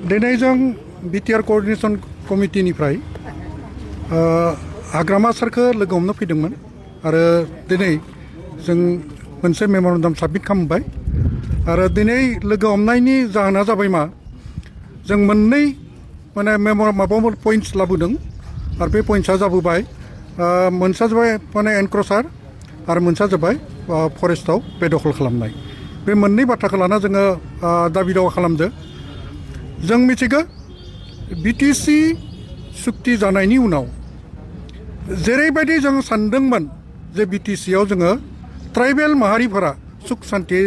दिनै जों BTR coordination कमिटिनिफ्राय हाग्रामा सारखौ लोगो हमनो फैदोंमोन आरो दिनै जों मोनसे मेम'रेन्डाम साबमिट खालामबाय आरो दिनै लोगो हमनायनि जाहोना जाबाय मा जों मोननै माबा पइन्ट्स लाबोदों आरो बे पइन्ट्सआ जाबोबाय मोनसेया जाबाय एनक्रचार आरो मोनसेया जाबाय फरेस्टआव बेदखल खालामनाय बे मोननै बाथ्राखौ लाना जोङो दाबि दावा खालामदो जों मिथिगौ बिटिसि सुक्ति जानायनि उनाव जेरैबायदि जों सानदोंमोन जे बिटिसिआव जोङो ट्राइबेल माहारिफोरा सुख शान्ति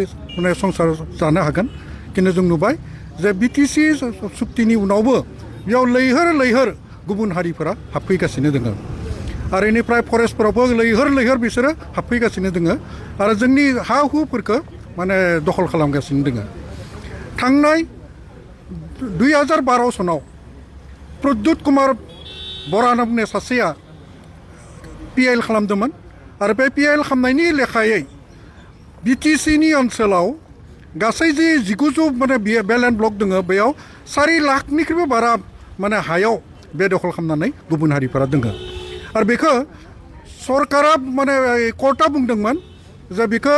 संसार जानो हागोन खिन्थु जों नुबाय जे बिटिसि सुक्तिनि उनावबो बेयाव लैहोर गुबुन हारिफोरा हाबफैगासिनो दङ आरो बेनिफ्राय फरेस्टफोरावबो लैहोर बिसोरो हाबफैगासिनो दङ आरो जोंनि हा हुफोरखौ दखल खालामगासिनो दङ थांनाय 2012 सनाव प्रद्युत कुमार बरा होनना बुंनाय सासेया पिएल खालामदोंमोन आरो बे पिएल खालामनायनि लेखायै बिटिसिनि ओनसोलाव गासै जि 1900 बेलेन्ड ब्लक दङ बेयाव 4 लाखनिख्रुइबो बारा हायाव बेदखल खालामनानै गुबुन हारिफोरा दङ आरो बेखौ सरकारा कर्टआ बुंदोंमोन जे बेखौ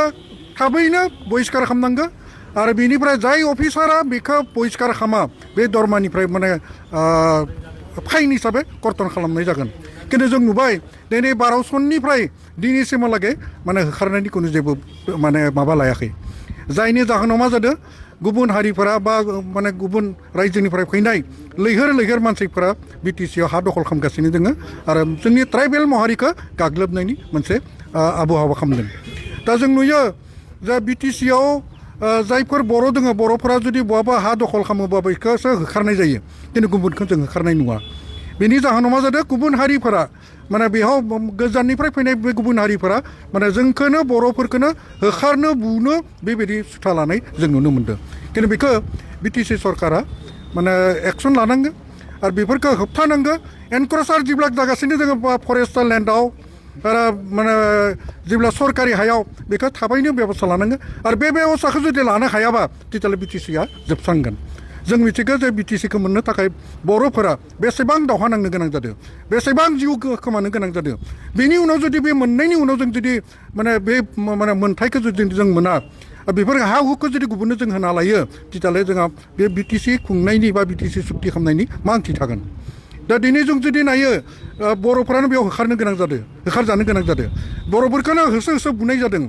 थाबैनो बहिष्कार खालामनांगौ आरो बेनिफ्राय जाय अफिसारा बेखौ बहिष्कार खालामा बे दरमानिफ्राय फाइन हिसाबै कर्तन खालामनाय जागोन खिन्थु जों नुबाय दिनै 12 सननिफ्राय दिनैसिमहालागै होखारनायनि खुनु जेबो माबा लायाखै जायनि जाहोनाव मा जादों गुबुन हारिफोरा बा गुबुन रायजोनिफ्राय फैनाय लैहोर मानसिफोरा बिटिसिआव हा दखल खालामगासिनो दङ आरो जोंनि ट्राइबेल माहारिखौ गाग्लोबनायनि मोनसे आबहावा खालामदों दा जों नुयो जे बिटिसिआव जायफोर बर' दङ बर'फोरा जुदि बहाबा हा दखल खालामोबा बेखौसो होखारनाय जायो खिन्थु गुबुनखौ जों होखारनाय नुवा बेनि जाहोनाव मा जादों गुबुन हारिफोरा बेयाव गोजाननिफ्राय फैनाय बे गुबुन हारिफोरा जोंखौनो बर'फोरखौनो होखारनो बुनो बेबायदि सुथा लानाय जों नुनो मोन्दों खिन्थु बेखौ बिटिसि सरकारा एक्सन लानांगौ आरो बेफोरखौ होबथानांगौ एनक्रचार जेब्ला जागासिनो दङ फरेस्टल लेन्डआव आरो जेब्ला सरकारि हायाव बेखौ थाबैनो बेबस्था लानांगौ आरो बे बेबस्थाखौ जुदि लानो हायाबा तेতিয়াले बिटिसिआ जोबस्रांगोन जों मिथिगौ जे बिटिसिखौ मोननो थाखाय बर'फोरा बेसेबां दावहा नांनो गोनां जादों बेसेबां जिउ खोमानो गोनां जादों बेनि उनाव जुदि बे मोननायनि उनाव जों जुदि बे मोन्थायखौ जुदि जों मोना बेफोर हा हुखौ जुदि गुबुननो जों होना लायो तेতিয়াले जोंहा बे बिटिसि खुंनायनि बा बिटिसि सुक्ति खालामनायनि मा ओंथि थागोन दा दिनै जों जुदि नायो बर'फोरानो बेयाव होखारजानो गोनां जादों बर'फोरखौनो होसो बुनाय जादों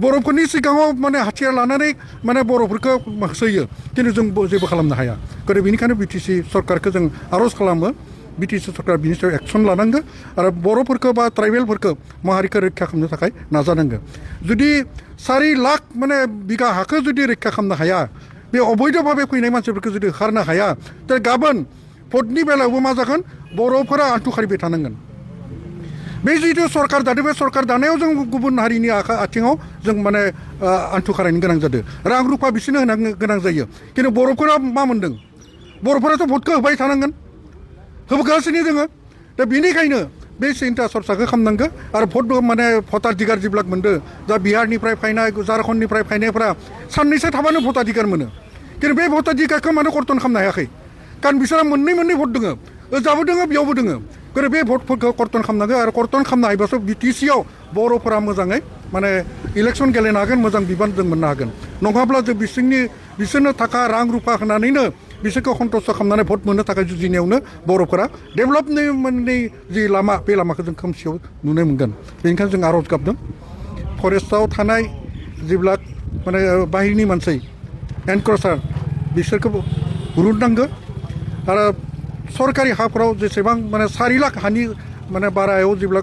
बर'फोरनि सिगाङाव हाथियार लानानै बर'फोरखौ होसोयो खिन्थु जों जेबो खालामनो हाया बेनिखायनो बिटिसि सरकारखौ जों आर'ज खालामो बिटिसि सरकार बिनि सायाव एक्सन लानांगौ आरो बर'फोरखौ बा ट्राइबेलफोरखौ माहारिखौ रैखा खालामनो थाखाय नाजानांगौ जुदि 4 लाख बिगा हाखौ जुदि रैखा खालामनो हाया बे अबैध भाबै फैनाय मानसिफोरखौ जुदि होखारनो हाया दा गाबोन भटनि बेलायावबो मा जागोन बर'फोरा आन्थु खारिबाय थानांगोन बे जिथु सरकार दादों बे सरकार दानायाव जों गुबुन हारिनि आथिङाव जों आन्थु खारायनो गोनां जादों रां रुफा बिसोरनो होनो गोनां जायो खिन्थु बर'फोरा मा मोन्दों बर'फोराथ' भटखौ होबाय थानांगोन होगासिनो दोङो दा बेनिखायनो बे सिन्था सरसाखौ खालामनांगौ आरो भटाधिकार जेब्ला मोनदों दा बिहारनिफ्राय फैनाय झारखन्डनिफ्राय फैनायफ्रा साननैसो थाबानो भटाधिकार मोनो खिन्थु बे भटाधिकारखौ मानो कर्तन खालामनो हायाखै कारण बिसोरा मोननै भट दङ ओजाबो दङ बेयावबो दङ बे भटफोरखौ कर्तन खालामनांगौ आरो कर्तन खालामनो हायोबासो बिटिसिआव बर'फोरा मोजाङै इलेक्सन गेलेनो हागोन मोजां बिबान जों मोननो हागोन नङाब्ला जों बिसोरनो थाखा रां रुफा होनानैनो बिसोरखौ सन्तुष्ट खालामनानै भट मोननो थाखाय जुजिनायावनो बर'फोरा डेभेलपमेन्टनि जि लामा बे लामाखौ जों खोमसियाव नुनो मोनगोन बेनिखायनो जों आर'ज गाबदों फरेस्टआव थानाय जेब्ला बाहिरनि मानसि एनक्रचार बिसोरखौ रुदनांगौ आरो सरकारि हाफोराव जेसेबां 4 लाख हानि बारायाव जेब्ला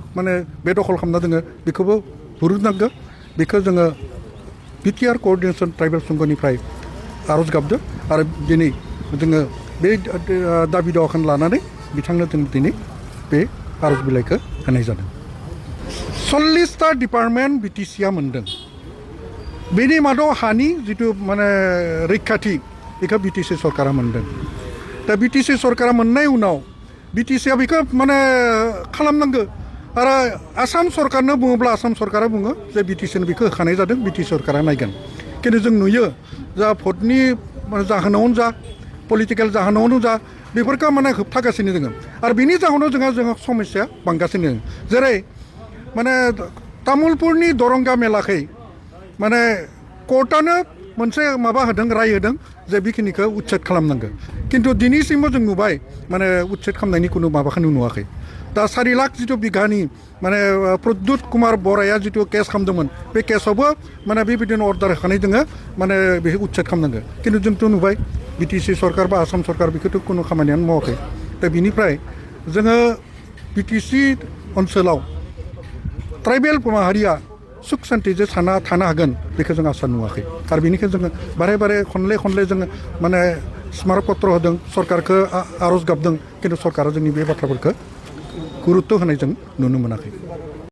बेदखल खालामना दोङो बेखौबो हुरुदनांगौ बेखौ जोङो बिटिआर कोअर्डिनेशन ट्राइबेल संघनिफ्राय आर'ज गाबदों आरो दिनै जोङो बे दाबि दावाखौ लानानै बिथांनो जों दिनै बे आर'ज बिलाइखौ होनाय जादों 40टा डिपार्टमेन्ट बिटिसिआ मोनदों बेनि मादाव हानि जिथु रैखाथि बेखौ बिटिसि सरकारा मोनदों दा बिटिसि सरकारा मोननाय उनाव बिटिसिआ बेखौ खालामनांगौ आरो आसाम सरकारनो बुङोब्ला आसाम सरकारा बुङो जे बिटिसिनो बेखौ होखानाय जादों बिटिसि सरकारा नायगोन खिन्थु जों नुयो जा भटनि जाहोनावनो जा पलिटिकेल जाहोनावनो जा बेफोरखौ माने होबथागासिनो दङ आरो बिनि जाहोनाव जोंहा समस्या बांगासिनो दङ जेरै माने तामुलपुरनि दरंगा मेलाखै माने कर्टआनो मोनसे माबा होदों राय होदों जे बेखिनिखौ उच्चेद खालामनांगौ खिन्थु दिनैसिमबो जों नुबाय माने उच्चेद खालामनायनि खुनु माबाखौनो नुवाखै दा 4 लाख जिथु बिघानि माने प्रद्युत कुमार बराया जिथु केस खालामदोंमोन बे केसावबो माने बेबायदिनो अर्डार होखानाय दोङो माने बे उच्चेद खालामनांगौ खिन्थु जोंथ' नुबाय बिटिसि सरकार बा आसाम सरकार बेखौथ' खुनु खामानियानो मावाखै दा बिनिफ्राय जोङो बिटिसि ओनसोलाव ट्राइबेल माहारिया सुख शान्तिजों थानो हागोन बेखौ जों आसा नुवाखै आरो बेनिखायनो जोङो बारे बारे खनले जोङो माने स्मारक पत्र होदों सरकारखौ आर'ज गाबदों खिन्थु सरकारा जोंनि बे बाथ्राफोरखौ गुरुत्व होनाय जों नुनो मोनाखै